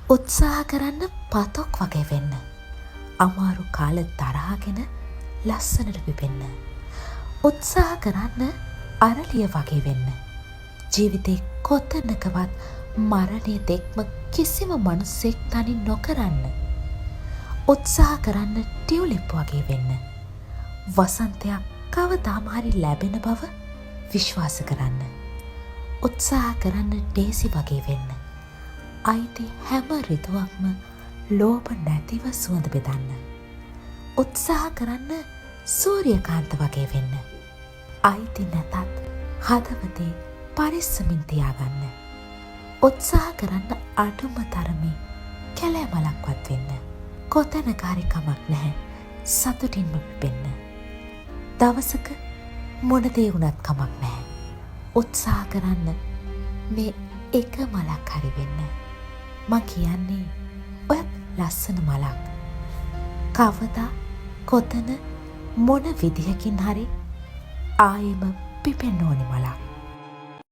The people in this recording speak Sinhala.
උත්සාහ කරන්න පතොක් වගේ වෙන්න. අමාරු කාල දරාගෙන ලස්සනට පිපෙන්න. උත්සාහ කරන්න අරලිය වගේ වෙන්න. ජීවිතේ කොතනකවත් මරණය තෙක්ම කිසිම මනුස්සෙක් තනි නොකරන්න. උත්සාහ කරන්න ටියුලිප් වගේ වෙන්න. වසන්තයක් කවදාම හරි ලැබෙන බව විශ්වාස කරන්න. උත්සාහ කරන්න ඩේසි වගේ වෙන්න. අයිති හැම ඍතුවක්ම ලෝභ නැතිව සුවඳ බෙදන්න. උත්සාහ කරන්න සූර්යකාන්ත වගේ වෙන්න. අයිති නැතත් හදවතේ පරිස්සමින් තියාගන්න. උත්සාහ කරන්න අඩුම තරමේ කැලෑ මලක්වත් වෙන්න. කොතැනක හරි කමක් නැහැ, සතුටින්ම පිපෙන්න. දවසක මොන දේ වුණත් කමක් නැහැ. උත්සාහ කරන්න මේ එක මලක් හරි වෙන්න. මං කියන්නේ ඔයත් ලස්සන මලක්. කවදා කොතන මොන විදිහකින් හරි ආයෙම පිපෙන්න ඕනි මලක්.